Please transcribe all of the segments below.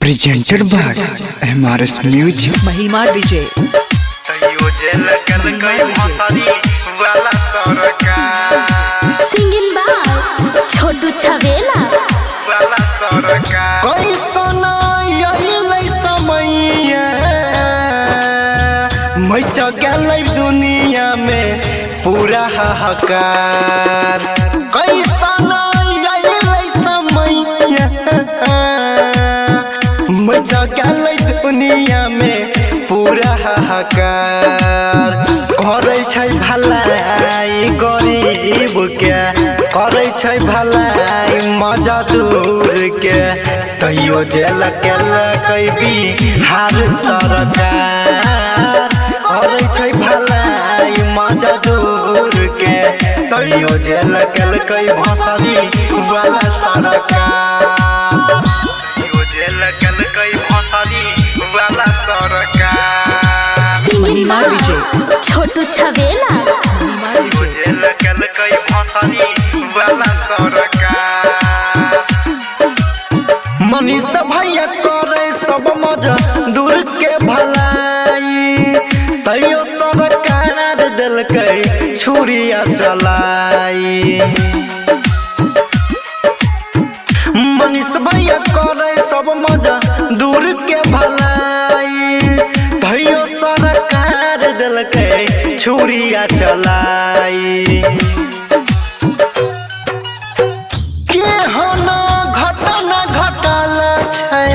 Presented by MRS Music. Mahima DJ. तैयो jail केलकै मसरी वाला सरकार। सिंगिंग बाय छोटू छवेला। वाला सरकार। कैसन अइलै समैया, मच गेलै दुनिया में पूरा हाहाकार। कैसन अइलै समैया, मच गेलै दुनिया में पूरा हाहाकार। करै छै भलाई गरीब के, करै छै भलाई मजदूर के, तैयो जेल केलकै बिहार सरकार। करै छै भलाई मजदूर के, तैयो जेल केलकै भसरी वाला सरकार। तैयो जेल केलकै मसरी वाला सरकार। सिंगिंग महिमा बाय विजय। छोटू छवेला। महिमा तैयो विजय। जेल केलकै मसरी वाला सरकार। मनीष भैया करे सब मजदूर के भलाई, तैयो सरकार देलकै छुरिया चलाई। मनीष भैया करे सब मजदूर के भलाई, तैयो सरकार देलकै छुरिया चलाई। केहन घटना घटल छै,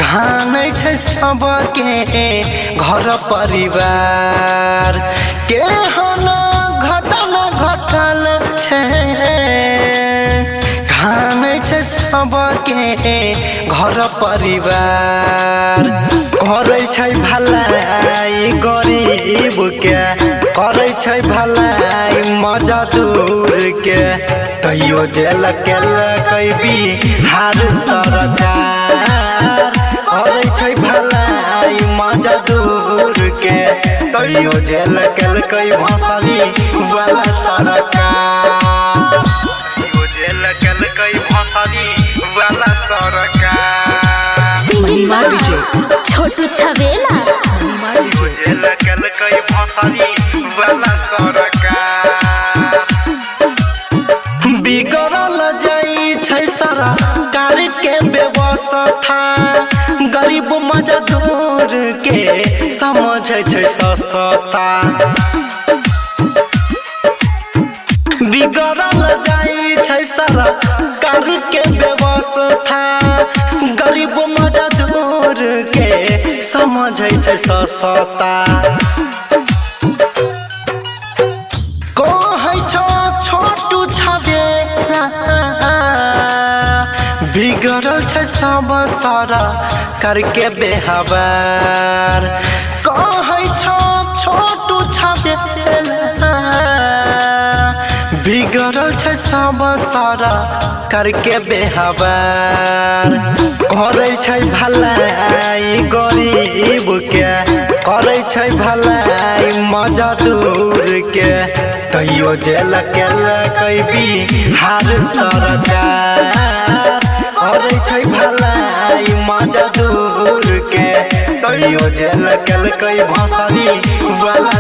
कानै छै सबके घर परिवार। केहन घटना घटल छै, कानै छै सबके घर परिवार। करै छै भलाई गरीब के, करै छै भलाई मजदूर के, तैयो जेल केलकै बिहार सरकार। करै छै भलाई मजदूर के, तैयो जेल केलकै भसरी वाला सरकार। तैयो जेल केलकै मसरी वाला सरकार। सिंगिंग महिमा बाय विजय। छोटू छवेला। महिमा तैयो विजय। जेल केलकै मसरी वाला सरकार। बिगड़ल जाइ छै सरकार के व्यवस्था, गरीब मजदूर के समझै छै सस्ता। बिगड़ल जाइ छै सरकार के व्यवस्था, गरीब मजदूर के समझै छै सस्ता। कहै छौ छोटू छबेला, बिगड़ल छै सब सरकार के व्यवहार। कहै छौ छोटू छबेला, बिगड़ल छै सब सरकार के व्यवहार। करै छै भलाई गरीब के, करै छै भलाई मजदूर के, तैयो जेल केलकै बिहार सरकार। करै छै भलाई मजदूर के, तैयो जेल केलकै भसरी वाला